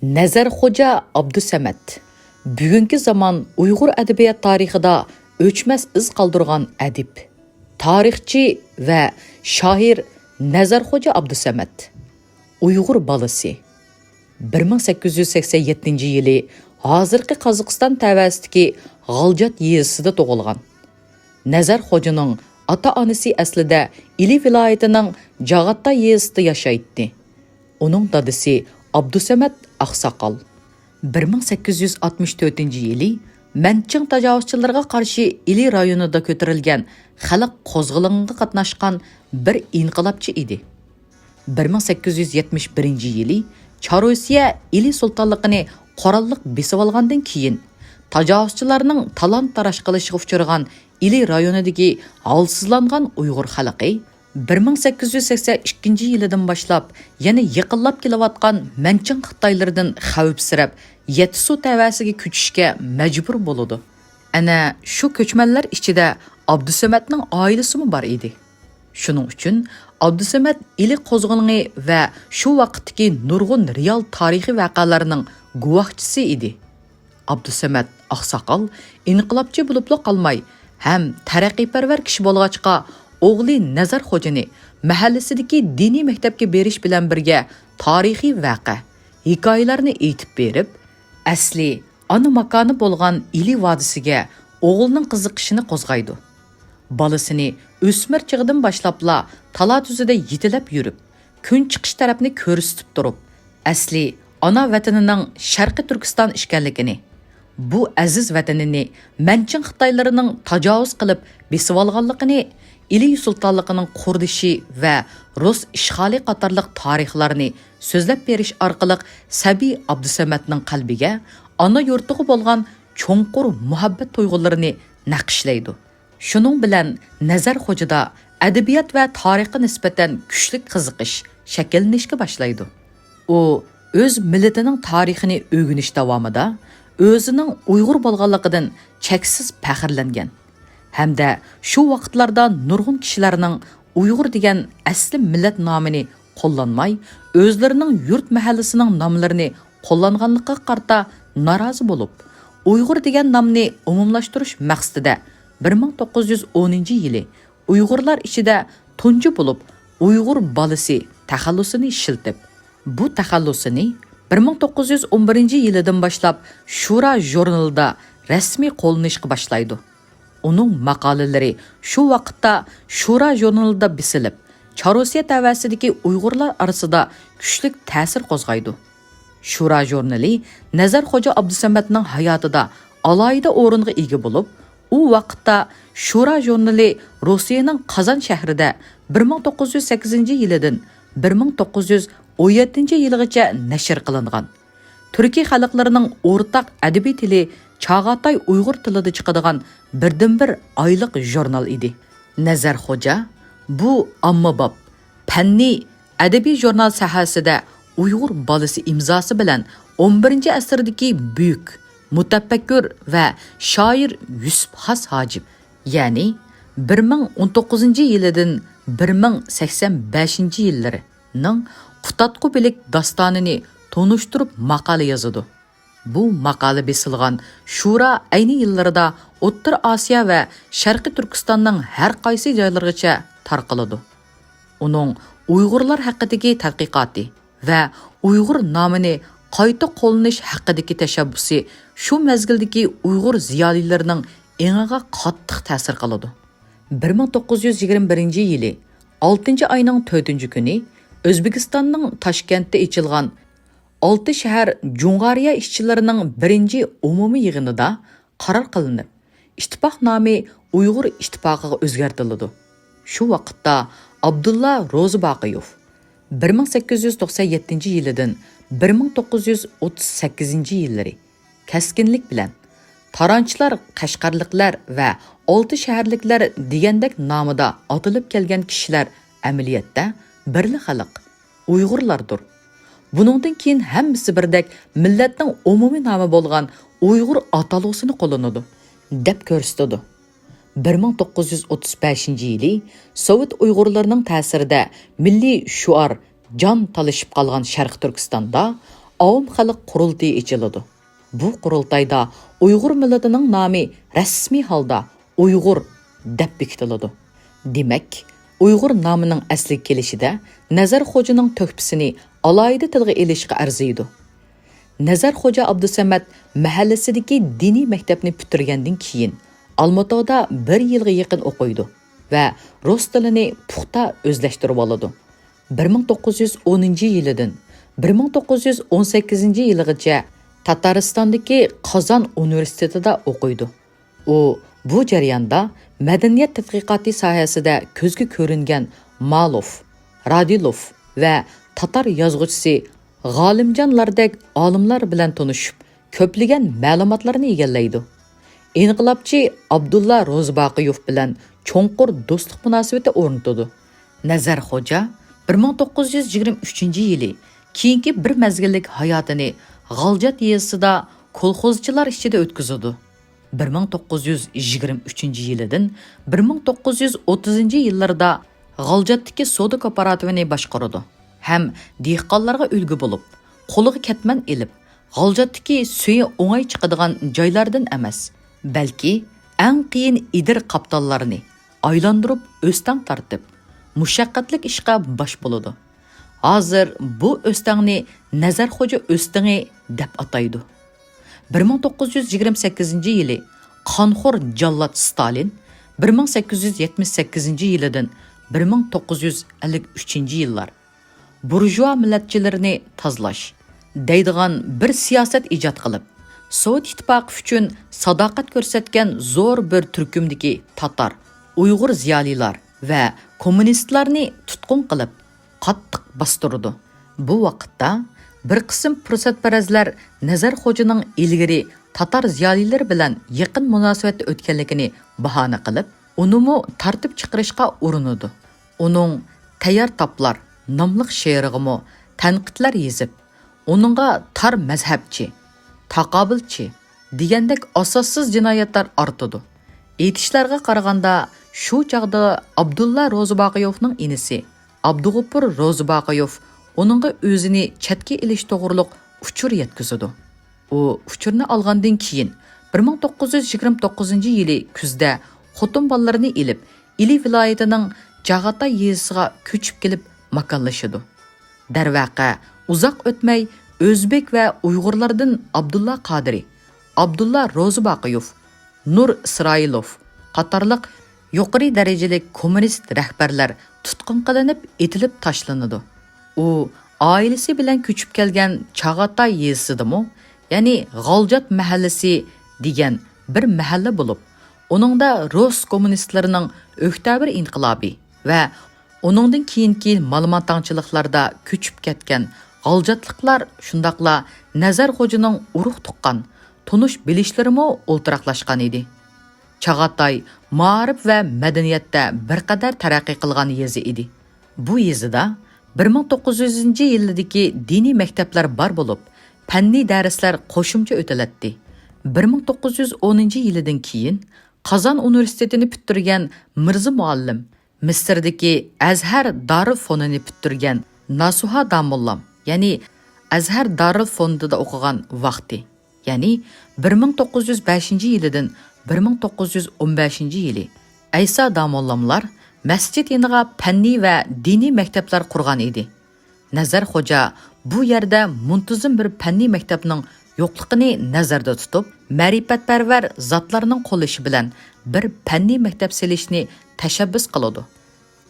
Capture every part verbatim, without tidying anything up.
نەزەر خوجا ئابدۇسەمەت بۈگۈنكى زامان ئۇيغۇر ئەدەبىيات تارىخىدا ئۆچمەس ئىز قالدۇرغان ئەدىب، تارىخچى ۋە شائىر نەزەر خوجا ئابدۇسەمەت. ئۇيغۇر بالىسى. بىر مىڭ سەككىز يۈز سەكسەن يەتتىنچى يىلى ھازىرقى قازاقىستان تەۋەسىدىكى غالجات يېزىسىدا تۇغۇلغان. نەزەر خوجىنىڭ ئاتا-ئانىسى ئەسلىدە ئىلى ۋىلايىتىنىڭ جاغاتاي يېزىسىدا ياشايتتى. ئۇنىڭ دادىسى ئابدۇسەمەت ئاقساقال. بىر مىڭ سەككىز يۈز ئاتمىش تۆتىنچى يىلى مەنچىڭ تاجاۋۇزچىلىرىغا قارشى ئىلى رايونىدا كۆتۈرۈلگەن خەلق قوزغىلىڭىغا قاتناشقان بىر ئىنقىلابچى ئىدى. بىر مىڭ سەككىز يۈز يەتمىش بىرىنچى يىلى چاروسىيە ئىلى سۇلتانلىقىنى قوراللىق بېسىۋالغاندىن كېيىن، تاجاۋۇزچىلارنىڭ تالان-تاراج قىلىشىغا ئۇچرىغان ئىلى رايونىدىكى ھالسىزلانغان ئۇيغۇر خەلقى بىر مىڭ سەككىز يۈز سەكسەن ئىككىنچى يىلىدىن باشلاپ يەنە يېقىنلاپ كېلىۋاتقان مەنچىڭ خىتايلىرىدىن خەۋپسىرەپ، يەتتىسۇ تەۋەسىگە كۆچۈشكە مەجبۇر بولىدۇ. ئەنە شۇ كۆچمەنلەر ئىچىدە ئابدۇسەمەتنىڭ ئائىلىسىمۇ بار ئىدى. شۇنىڭ ئۈچۈن ئابدۇسەمەت ئىلى قوزغىلىڭى ۋە شۇ ۋاقىتتىكى نۇرغۇن رېئال تارىخىي ۋەقەلەرنىڭ گۇۋاھچىسى ئىدى. ئابدۇسەمەت ئاقساقال ئىنقىلابچى بولۇپلا قالماي، ھەم تەرەققىيپەرۋەر كىشى بولغاچقا، ئوغلى نەزەر خوجىنى مەھەللىسىدىكى دىنىي مەكتەپكە بېرىش بىلەن بىرگە تارىخىي ۋەقە، ھېكايىلەرنى ئېيتىپ بېرىپ، ئەسلى ئانا ماكانى بولغان ئىلى ۋادىسىگە ئوغلىنىڭ قىزىقىشىنى قوزغايدۇ. بالىسىنى ئۆسمۈر چېغىدىن باشلاپلا تالا تۈزىدە يېتىلەپ يۈرۈپ، كۈن چىقىش تەرەپنى كۆرسىتىپ تۇرۇپ، ئەسلى ئانا ۋەتىنىنىڭ شەرقىي تۈركىستان ئىكەنلىكىنى، بۇ ئەزىز ۋەتىنىنى مەنچىڭ خىتايلىرىنىڭ تاجاۋۇز قىلىپ بېسىۋالغانلىقىنى، ئىلى سۇلتانلىقىنىڭ قۇرۇلۇشى ۋە رۇس ئىشغالى قاتارلىق تارىخلارنى سۆزلەپ بېرىش ئارقىلىق سەبىي ئابدۇسەمەتنىڭ قەلبىگە ئانا يۇرتىغا بولغان چوڭقۇر مۇھەببەت تۇيغۇلىرىنى نەقىشلەيدۇ. شۇنىڭ بىلەن نەزەر خوجىدا ئەدەبىيات ۋە تارىخقا نىسبەتەن كۈچلۈك قىزىقىش شەكىللىنىشكە باشلايدۇ. ئۇ ئۆز مىللىتىنىڭ تارىخىنى ئۆگىنىش داۋامىدا ئۆزىنىڭ ئۇيغۇر بولغانلىقىدىن چەكسىز پەخىرلەنگەن ھەمدە شۇ ۋاقىتلاردا نۇرغۇن كىشىلەرنىڭ ئۇيغۇر دېگەن ئەسلى مىللەت نامىنى قوللانماي، ئۆزلىرىنىڭ يۇرت مەھەللىسىنىڭ ناملىرىنى قوللانغانلىقىغا قارىتا نارازى بولۇپ، ئۇيغۇر دېگەن نامنى ئومۇملاشتۇرۇش مەقسىتىدە بىر مىڭ توققۇز يۈز ئونىنچى يىلى ئۇيغۇرلار ئىچىدە تۇنجى بولۇپ ئۇيغۇر بالىسى تەخەللۇسىنى ئىشلىتىپ، بۇ تەخەللۇسىنى بىر مىڭ توققۇز يۈز ئون بىرىنچى يىلىدىن باشلاپ شۇرا ژۇرنىلىدا رەسمىي قوللىنىشقا باشلايدۇ. ئۇنىڭ ماقالىلىرى شۇ ۋاقىتتا شۇرا ژۇرنىلىدا بېسىلىپ، چاررۇسىيە تەۋەسىدىكى ئۇيغۇرلار ئارىسىدا كۈچلۈك تەسىر قوزغايدۇ. شۇرا ژۇرنىلى نەزەر خوجا ئابدۇسەمەتنىڭ ھاياتىدا ئالاھىدە ئورۇنغا ئىگە بولۇپ، ئۇ ۋاقىتتا شۇرا ژۇرنىلى روسىيەنىڭ قازان شەھىرىدە بىر مىڭ توققۇز يۈز سەككىزىنچى يىلىدىن بىر مىڭ توققۇز يۈز ئون يەتتىنچى يىلىغىچە نەشر قىلىنغان. تۈركىي خەلقلىرىنىڭ ئورتاق ئەدەبىي تىلى چاغاتاي ئۇيغۇر تىلىدا چىقىدىغان بىردىنبىر ئايلىق ژۇرنال ئىدى. نەزەر خوجا بۇ ئاممىباب، پەننىي، ئەدەبىي ژۇرنال ساھەسىدە ئۇيغۇر بالىسى ئىمزاسى بىلەن ئون بىرىنچى ئەسىردىكى بۈيۈك مۇتەپەككۇر ۋە شائىر يۈسۈپ خاس ھاجىپ، يەنى بىر مىڭ ئون توققۇزىنچى يىلىدىن بىر مىڭ سەكسەن بەشىنچى يىللىرىنىڭ قۇتادغۇ بىلىك داستانىنى تونۇشتۇرۇپ ماقالە يازىدۇ. بۇ ماقالە بېسىلغان شۇرا ئەينى يىللىرىدا ئوتتۇرا ئاسىيا ۋە شەرقىي تۈركىستاننىڭ ھەر قايسى جايلىرىغىچە تارقىلىدۇ. ئۇنىڭ ئۇيغۇرلار ھەققىدىكى تەتقىقاتى ۋە ئۇيغۇر نامىنى قايتا قوللىنىش ھەققىدىكى تەشەببۇسى شۇ مەزگىلدىكى ئۇيغۇر زىيالىيلىرىنىڭ ئېڭىغا قاتتىق تەسىر قىلىدۇ. بىر مىڭ توققۇز يۈز يىگىرمە بىرىنچى يىلى ئالتىنچى ئاينىڭ تۆتىنچى كۈنى ئۆزبېكىستاننىڭ تاشكەنتتە ئېچىلغان ئالتە شەھەر جۇڭغارىيە ئىشچىلىرىنىڭ بىرىنچى ئومۇمىي يىغىنىدا قارار قىلىنىپ، ئىتتىپاق نامى ئۇيغۇر ئىتتىپاقىغا ئۆزگەرتىلىدۇ. شۇ ۋاقىتتا ئابدۇللا روزى باقىيوف بىر مىڭ سەككىز يۈز توقسان يەتتىنچى يىلىدىن بىر مىڭ توققۇز يۈز ئوتتۇز سەككىزىنچى يىللىرى كەسكىنلىك بىلەن تارانچىلار قەشقەرلىكلەر ۋە ئالتە شەھەرلىكلەر دېگەندەك نامىدا ئاتىلىپ كەلگەن كىشىلەر ئەمەلىيەتتە بىرلا خەلق، ئۇيغۇرلاردۇر. بۇنىڭدىن كېيىن ھەممىسى بىردەك مىللەتنىڭ ئومۇمىي نامى بولغان ئۇيغۇر ئاتالغۇسىنى قوللىنىدۇ، دەپ كۆرسىتىدۇ. بىر مىڭ توققۇز يۈز ئوتتۇز بەشىنچى يىلى سوۋېت ئۇيغۇرلىرىنىڭ تەسىرىدە مىللىي شوئار جان تالىشىپ قالغان شەرقىي تۈركىستاندا ئاۋام خەلق قۇرۇلتىيى ئېچىلىدۇ. بۇ قۇرۇلتايدا ئۇيغۇر مىللىتىنىڭ نامى رەسمىي ھالدا ئۇيغۇر دەپ بېكىتىلىدۇ. دېمەك، ئۇيغۇر نامىنىڭ ئەسلىگە كېلىشىدە نەزەر خوجىنىڭ تۆھپىسىنى ئالاھىدە تىلغا ئېلىشقا ئەرزىيدۇ. نەزەر خوجا ئابدۇسەمەت مەھەللىسىدىكى دىنىي مەكتەپنى پۈتتۈرگەندىن كېيىن، ئالمۇتادا بىر يىلغا يېقىن ئوقۇيدۇ ۋە رۇس تىلىنى پۇختا ئۆزلەشتۈرۈۋالىدۇ. بىر مىڭ توققۇز يۈز ئونىنچى يىلىدىن بىر مىڭ توققۇز يۈز ئون سەككىزىنچى يىلىغىچە تاتارىستاندىكى قازان ئۇنىۋېرسىتېتىدا ئوقۇيدۇ. ئۇ بۇ جەرياندا مەدەنىيەت تەتقىقاتى ساھەسىدە كۆزگە كۆرۈنگەن مالوف، رادىلوف ۋە تاتار يازغۇچىسى غالىمجانلاردەك ئالىملار بىلەن تونۇشۇپ، كۆپلىگەن مەلۇماتلارنى ئىگىلەيدۇ. ئىنقىلابچى ئابدۇللا روزىباقىيوف بىلەن چوڭقۇر دوستلۇق مۇناسىۋىتى ئورنىتىدۇ. نەزەر خوجا بىر مىڭ توققۇز يۈز يىگىرمە ئۈچىنچى يىلى كېيىنكى بىر مەزگىللىك ھاياتىنى غالجات يېزىسىدا كولخوزچىلار ئىچىدە ئۆتكۈزىدۇ. بىر مىڭ توققۇز يۈز يىگىرمە ئۈچىنچى يىلىدىن بىر مىڭ توققۇز يۈز ئوتتۇزىنچى يىللىرىدا غالجاتتىكى سودا كوپىراتىپىنى باشقۇرىدۇ ھەم دېھقانلارغا ئۈلگە بولۇپ، قولىغا كەتمەن ئېلىپ، غالجاتتىكى سۈيى ئوڭاي چىقىدىغان جايلاردىن ئەمەس، بەلكى ئەڭ قىيىن ئېدىر قاپتاللارنى ئايلاندۇرۇپ ئۆستەڭ تارتىپ، مۇشەققەتلىك ئىشقا باش بولىدۇ. ھازىر بۇ ئۆستەڭنى نەزەر خوجا ئۆستىڭى دەپ ئاتايدۇ. بىر مىڭ توققۇز يۈز يىگىرمە سەككىزىنچى يىلى قانخور جاللات ستالىن، بىر مىڭ سەككىز يۈز يەتمىش سەككىزىنچى يىلىدىن بىر مىڭ توققۇز يۈز ئەللىك ئۈچىنچى يىللار بۇرژۇئا مىللەتچىلىرىنى تازىلاش دەيدىغان بىر سىياسەت ئىجاد قىلىپ، سوۋېت ئىتتىپاقى ئۈچۈن ساداقەت كۆرسەتكەن زور بىر تۈركۈمدىكى تاتار، ئۇيغۇر زىيالىيلار ۋە كوممۇنىستلارنى تۇتقۇن قىلىپ، قاتتىق باستۇرىدۇ. بۇ ۋاقىتتا بىر قىسىم پۇرسەتپەرەسلەر نەزەر خوجىنىڭ ئىلگىرى تاتار زىيالىيلىرى بىلەن يېقىن مۇناسىۋەتتە ئۆتكەنلىكىنى باھانە قىلىپ، ئۇنىمۇ تارتىپ چىقىرىشقا ئۇرۇنىدۇ. ئۇنىڭ تەييار تاپلار ناملىق شېئىرىغىمۇ تەنقىدلەر يېزىپ، ئۇنىڭغا تار مەزھەپچى، تاقابىلچى دېگەندەك ئاساسسىز جىنايەتلەر ئارتىدۇ. ئېيتىشلارغا قارىغاندا، شۇ چاغدا ئابدۇللا روزىباقىيوفنىڭ ئىنىسى ئابدۇغوپۇر روزىباقىيوف ئۇنىڭغا ئۆزىنى چەتكە ئېلىش توغرۇلۇق ئۇچۇر يەتكۈزىدۇ. ئۇ ئۇچۇرنى ئالغاندىن كېيىن، بىر مىڭ توققۇز يۈز يىگىرمە توققۇزىنچى يىلى كۈزدە خوتۇن بالىلىرىنى ئېلىپ، ئىلى ۋىلايىتىنىڭ چاغاتاي يېزىسىغا كۆچۈپ كېلىپ ماكانلىشىدۇ. دەرۋەقە، ئۇزاق ئۆتمەي ئۆزبېك ۋە ئۇيغۇرلاردىن ئابدۇللا قادىرى، ئابدۇللا روزىباقىيوف، نۇر ئىسرائىلوف قاتارلىق يۇقىرى دەرىجىلىك كوممۇنىست رەھبەرلەر تۇتقۇن قىلىنىپ ئېتىلىپ تاشلىنىدۇ. ئۇ ئائىلىسى بىلەن كۆچۈپ كەلگەن چاغاتاي يېزىسىدىمۇ، يەنى غالجات مەھەللىسى دېگەن بىر مەھەللە بولۇپ، ئۇنىڭدا رۇس كوممۇنىستلىرىنىڭ ئۆكتەبىر ئىنقىلابى ۋە ئۇنىڭدىن كېيىنكى مالىمانتاڭچىلىقلاردا كۆچۈپ كەتكەن غالجاتلىقلار، شۇنداقلا نەزەر خوجىنىڭ ئۇرۇق-تۇغقان، تونۇش-بىلىشلىرىمۇ ئولتۇراقلاشقان ئىدى. چاغاتاي مائارىپ ۋە مەدەنىيەتتە بىر قەدەر تەرەققىي قىلغان يېزا ئىدى. بۇ يېزىدا بىر مىڭ توققۇز يۈزىنچى يىللىدىكى دىنىي مەكتەپلەر بار بولۇپ، پەننىي دەرسلەر قوشۇمچە ئۆتۈلەتتى. بىر مىڭ توققۇز يۈز ئونىنچى يىلىدىن كېيىن قازان ئۇنىۋېرسىتېتىنى پۈتتۈرگەن مىرزا مۇئەللىم مىسىردىكى ئەزھەر دارىلفوندىنى پۈتتۈرگەن ناسۇھا داموللام، يەنى ئەزھەر دارىلفوندىدا ئوقۇغان ۋاقتى، يەنى بىر مىڭ توققۇز يۈز بەشىنچى يىلىدىن بىر مىڭ توققۇز يۈز ئون بەشىنچى يىلى ئەيسا داموللاملار مەسچىت يېنىغا پەننىي ۋە دىنىي مەكتەپلەر قۇرغان ئىدى. نەزەر خوجا بۇ يەردە مۇنتىزىم بىر پەننىي مەكتەپنىڭ يوقلۇقىنى نەزەردە تۇتۇپ، مەرىپەتپەرۋەر زاتلارنىڭ قوللىشى بىلەن بىر پەننىي مەكتەپ سېلىشنى تەشەببۇس قىلىدۇ.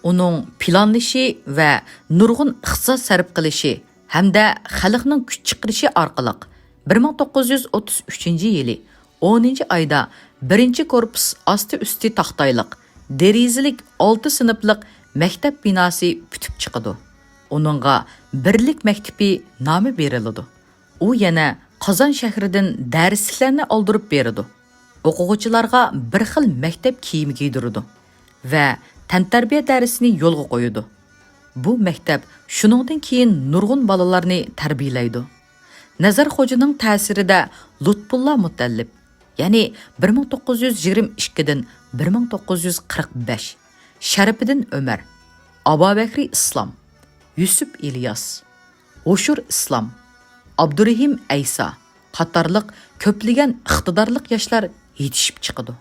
ئۇنىڭ پىلانلىشى ۋە نۇرغۇن ئىقتىساد سەرپ قىلىشى ھەمدە خەلقنىڭ كۈچ چىقىرىشى ئارقىلىق، بىر مىڭ توققۇز يۈز ئوتتۇز ئۈچىنچى يىلى ئونىنچى ئايدا بىرىنچى كورپۇس ئاستى-ئۈستى تاختايلىق، دېرىزىلىك ئالتە سىنىپلىق مەكتەپ بىناسى پۈتۈپ چىقىدۇ. ئۇنىڭغا بىرلىك مەكتىپى نامى بېرىلىدۇ. ئۇ يەنە قازان شەھىرىدىن دەرسلىكلەرنى ئالدۇرۇپ بېرىدۇ. ئوقۇغۇچىلارغا بىر خىل مەكتەپ كىيىمى كىيدۈرىدۇ ۋە تەنتەربىيە دەرسىنى يولغا قويىدۇ. بۇ مەكتەپ شۇنىڭدىن كېيىن نۇرغۇن بالىلارنى تەربىيەلەيدۇ. نەزەر خوجىنىڭ تەسىرىدە لۇتپۇللا مۇتەللىپ، يەنى بىر مىڭ توققۇز يۈز يىگىرمە ئىككىدىن بىر مىڭ توققۇز يۈز قىرىق بەش، شەرىپىدىن ئۆمەر، ئابابەكرى ئىسلام، يۈسۈپ ئىلياس، ھوشۇر ئىسلام، ئابدۇرېھىم ئەيسا قاتارلىق كۆپلىگەن ئىقتىدارلىق ياشلار يېتىشىپ چىقىدۇ.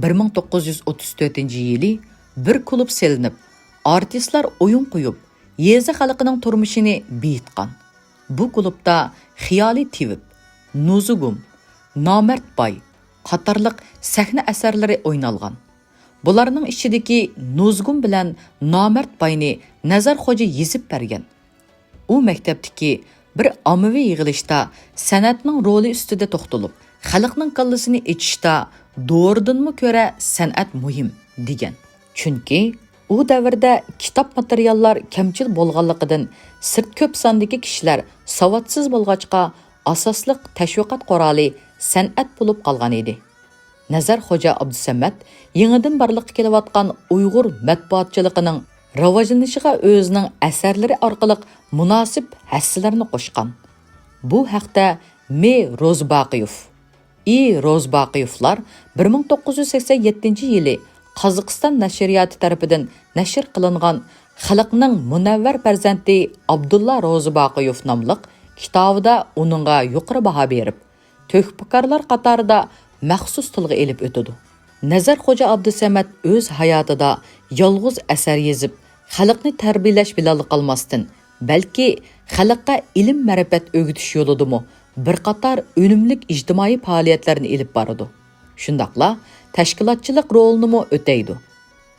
بىر مىڭ توققۇز يۈز ئوتتۇز تۆتىنچى يىلى بىر كۇلۇب سېلىنىپ، ئارتىسلار ئويۇن قويۇپ، يېزا خەلقىنىڭ تۇرمۇشىنى بېيىتقان. بۇ كۇلۇبتا خىيالىي تېۋىپ، نۇزۇگۇم، نامەرد باي قاتارلىق سەھنە ئەسەرلىرى ئوينالغان. بۇلارنىڭ ئىچىدىكى نۇزۇگۇم بىلەن نامەرد باينى نەزەر خوجا يېزىپ بەرگەن. ئۇ مەكتەپتىكى بىر ئاممىۋى يىغىلىشتا سەنئەتنىڭ رولى ئۈستىدە توختىلىپ، خەلقنىڭ كاللىسىنى ئېچىشتا دورىدىنمۇ كۆرە سەنئەت مۇھىم، دېگەن. چۈنكى ئۇ دەۋردە كىتاب ماتېرىياللار كەمچىل بولغانلىقىدىن، سىرت كۆپ ساندىكى كىشىلەر ساۋاتسىز بولغاچقا، ئاساسلىق تەشۋىقات قورالى سەنئەت بولۇپ قالغان ئىدى. نەزەر خوجا ئابدۇسەمەت يېڭىدىن بارلىققا كېلىۋاتقان ئۇيغۇر مەتبۇئاتچىلىقىنىڭ راۋاجلىنىشىغا ئۆزىنىڭ ئەسەرلىرى ئارقىلىق مۇناسىپ ھەسسىلەرنى قوشقان. بۇ ھەقتە مې روزىباقىيېف، ئى روزىباقىيېفلار بىر مىڭ توققۇز يۈز سەكسەن يەتتىنچى يىلى قازاقىستان نەشرىياتى تەرىپىدىن نەشر قىلىنغان خەلقنىڭ مۇنەۋۋەر پەرزەنتى ئابدۇللا روزىباقىيېف ناملىق كىتابىدا ئۇنىڭغا يۇقىرى باھا بېرىپ، تۆھپىكارلار قاتارىدا مەخسۇس تىلغا ئېلىپ ئۆتىدۇ. نەزەر خوجا ئابدۇسەمەت ئۆز ھاياتىدا يالغۇز ئەسەر يېزىپ، خەلقنى تەربىيەلەش بىلەنلا قالماستىن، بەلكى خەلققە ئىلىم-مەرىپەت ئۆگىتىش يولىدىمۇ بىر قاتار ئۈنۈملۈك ئىجتىمائىي پائالىيەتلەرنى ئېلىپ بارىدۇ. شۇنداقلا تەشكىلاتچىلىق رولىنىمۇ ئۆتەيدۇ.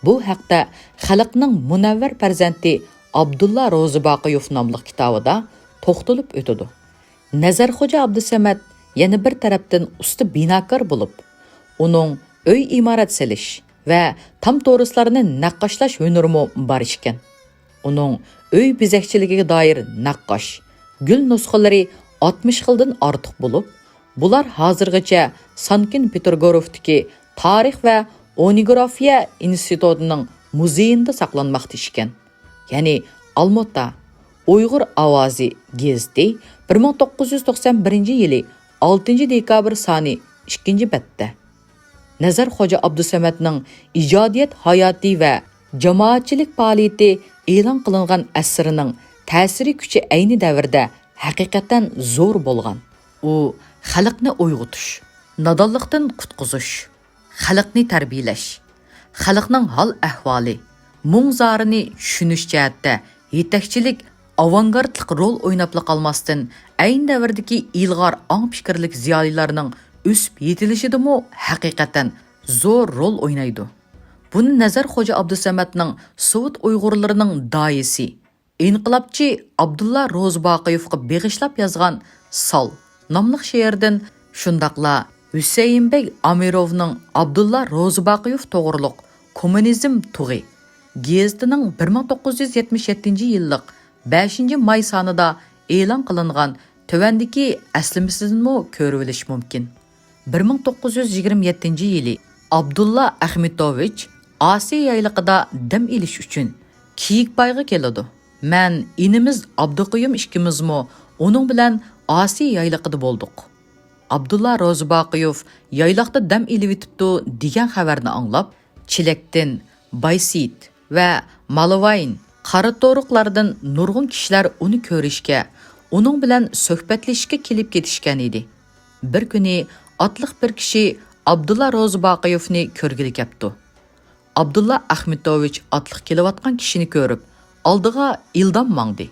بۇ ھەقتە خەلقنىڭ مۇنەۋۋەر پەرزەنتى ئابدۇللا روزىباقىيېف ناملىق كىتابىدا توختىلىپ ئۆتىدۇ. نەزەر خوجا ئابدۇسەمەت يەنە بىر تەرەپتىن ئۇستا بىناكار بولۇپ، ئۇنىڭ ئۆي ئىمارەت سېلىش ۋە تام تورۇسلارنى نەققاشلاش ھۈنىرىمۇ بار ئىكەن. ئۇنىڭ ئۆي بېزەكچىلىكىگە دائىر نەققاش، گۈل نۇسخىلىرى ئاتمىش خىلدىن ئارتۇق بولۇپ، بۇلار ھازىرغىچە سانكىن پېتېربۇرگتىكى تارىخ ۋە ئونوگرافىيە ئىنستىتۇتىنىڭ مۇزېيىندا ساقلانماقتا ئىكەن. يەنى ئالمۇتا، ئۇيغۇر ئاۋازى گېزىتى، بىر مىڭ توققۇز يۈز توقسان بىرىنچى يىلى ئالتىنچى دېكابىر سانى ئىككىنچى بەتتە. نەزەر خوجا ئابدۇسەمەتنىڭ ئىجادىيەت ھاياتى ۋە جامائەتچىلىك پائالىيىتى ئېلان قىلىنغان ئەسىرىنىڭ تەسىرىي كۈچى ئەينى دەۋردە ھەقىقەتەن زور بولغان. ئۇ خەلقنى ئويغىتىش، نادانلىقتىن قۇتقۇزۇش، خەلقنى تەربىيەلەش، خەلقنىڭ ھال-ئەھۋالى، مۇڭ-زارىنى چۈشىنىش جەھەتتە يېتەكچىلىك، ئاۋانگارتلىق رول ئويناپلا قالماستىن، ئەينى دەۋردىكى ئىلغار ئاڭ پىكىرلىك زىيالىيلارنىڭ ئۆسۈپ يېتىلىشىدىمۇ ھەقىقەتەن زور رول ئوينايدۇ. بۇنى نەزەر خوجا ئابدۇسەمەتنىڭ سوۋېت ئۇيغۇرلىرىنىڭ داھىيسى، ئىنقىلابچى ئابدۇللا روزىباقىيېۋقا بېغىشلاپ يازغان سال ناملىق شېئىرىدىن، شۇنداقلا ھۈسەيىنبەگ ئامىروۋنىڭ ئابدۇللا روزىباقىيېۋ توغرۇلۇق كوممۇنىزم تۇغى گېزىتىنىڭ بىر مىڭ توققۇز يۈز يەتمىش يەتتىنچى يىللىق بەشىنچى ماي سانىدا ئېلان قىلىنغان تۆۋەندىكى ئەسلىمىسىدىنمۇ كۆرۈۋېلىش مۇمكىن. بىر مىڭ توققۇز يۈز يىگىرمە يەتتىنچى يىلى ئابدۇللا ئەخمىتوۋىچ ئاسىيا يايلىقىدا دەم ئېلىش ئۈچۈن كېيىكبايغا كېلىدۇ. مەن ئىنىمىز ئابدۇقىيۇم ئىككىمىزمۇ ئۇنىڭ بىلەن ئاسىيا يايلىقىدا بولدۇق. ئابدۇللا روزىباقىيوف يايلاقتا دەم ئېلىۋېتىپتۇ دېگەن خەۋەرنى ئاڭلاپ، چېلەكتىن بايسېيىت ۋە مالىۋايىن، قاراتورۇقلاردىن نۇرغۇن كىشىلەر ئۇنى كۆرۈشكە، ئۇنىڭ بىلەن سۆھبەتلىشىشكە كېلىپ كېتىشكەن ئىدى. بىر كۈنى ئاتلىق بىر كىشى ئابدۇللا روزىباقىيوفنى كۆرگىلى كەپتۇ. ئابدۇللا ئەخمىتوۋىچ ئاتلىق كېلىۋاتقان كىشىنى كۆرۈپ، ئالدىغا ئىلدام ماڭدى.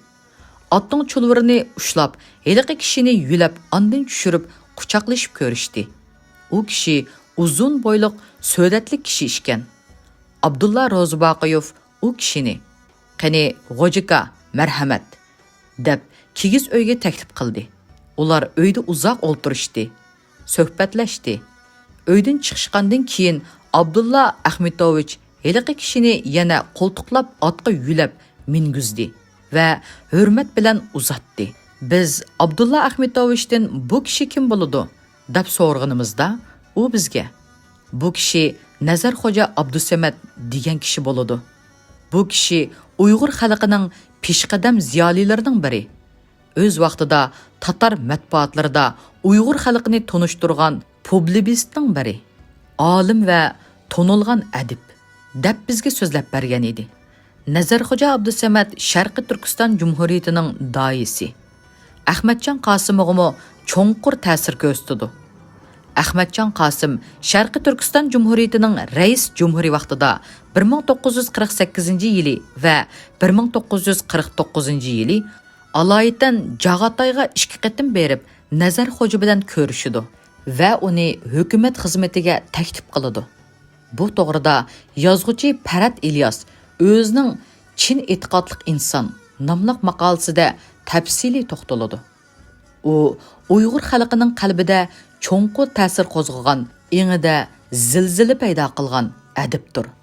ئاتنىڭ چۇلۋۇرىنى ئۇشلاپ، ھېلىقى كىشىنى يۆلەپ، ئاندىن چۈشۈرۈپ، قۇچاقلىشىپ كۆرۈشتى. ئۇ كىشى ئۇزۇن بويلۇق، سۆدەتلىك كىشى ئىكەن. ئابدۇللا روزىباقىيوف ئۇ كىشىنى، «قېنى، غوجىكا، مەرھەمەت!» دەپ، كىگىز ئۆيگە تەكلىپ قىلدى. ئۇلار ئۆيدە ئۇزاق ئولتۇرۇشتى، سۆھبەتلەشتى. ئۆيدىن چىقىشقاندىن كېيىن، ئابدۇللا ئەخمىتوۋىچ ھېلىقى كىشىنى يەنە قولتۇقلاپ ئاتقا يۆلەپ مىنگۈزدى ۋە ھۆرمەت بىلەن ئۇزاتتى. «بىز ئابدۇللا ئەخمىتوۋىچتىن، بۇ كىشى كىم بولىدۇ؟» دەپ سورىغىنىمىزدا، ئۇ بىزگە، «بۇ كىشى نەزەر خوجا ئابدۇسەمەت دېگەن كىشى بولىدۇ. بۇ كىشى ئۇيغۇر خەلقىنىڭ پېشقەدەم زىيالىيلىرىنىڭ بىرى. ئۆز ۋاقتىدا تاتار مەتبۇئاتلىرىدا ئۇيغۇر خەلقىنى تونۇشتۇرغان پۇبلىبىستنىڭ بىرى. ئالىم ۋە تونۇلغان ئەدىب» دەپ بىزگە سۆزلەپ بەرگەن ئىدى. نەزەر خوجا ئابدۇسەمەت شەرقىي تۈركىستان جۇمھۇرىيىتىنىڭ داھىيسى، ئەخمەتجان قاسىمىغىمۇ چوڭقۇر تەسىر كۆرسىتىدۇ. ئەخمەتجان قاسىم شەرقىي تۈركىستان جۇمھۇرىيىتىنىڭ رەئىس جۇمھۇرى ۋاقتىدا، بىر مىڭ توققۇز يۈز قىرىق سەككىزىنچى يىلى ۋە بىر مىڭ توققۇز يۈز قىرىق توققۇزىنچى يىلى ئالايىتەن جاغاتايغا ئىككى قېتىم بېرىپ، نەزەر خوجا بىلەن كۆرۈشىدۇ ۋە ئۇنى ھۆكۈمەت خىزمىتىگە تەكلىپ قىلىدۇ. بۇ توغرىدا يازغۇچى پەرھات ئىلياس ئۆزىنىڭ چىن ئېتىقادلىق ئىنسان ناملىق ماقالىسىدە تەپسىلىي توختىلىدۇ. ئۇ ئۇيغۇر خەلقىنىڭ قەلبىدە چوڭقۇر تەسىر قوزغىغان، ئېڭىدە زىلزىلە پەيدا قىلغان ئەدىبتۇر.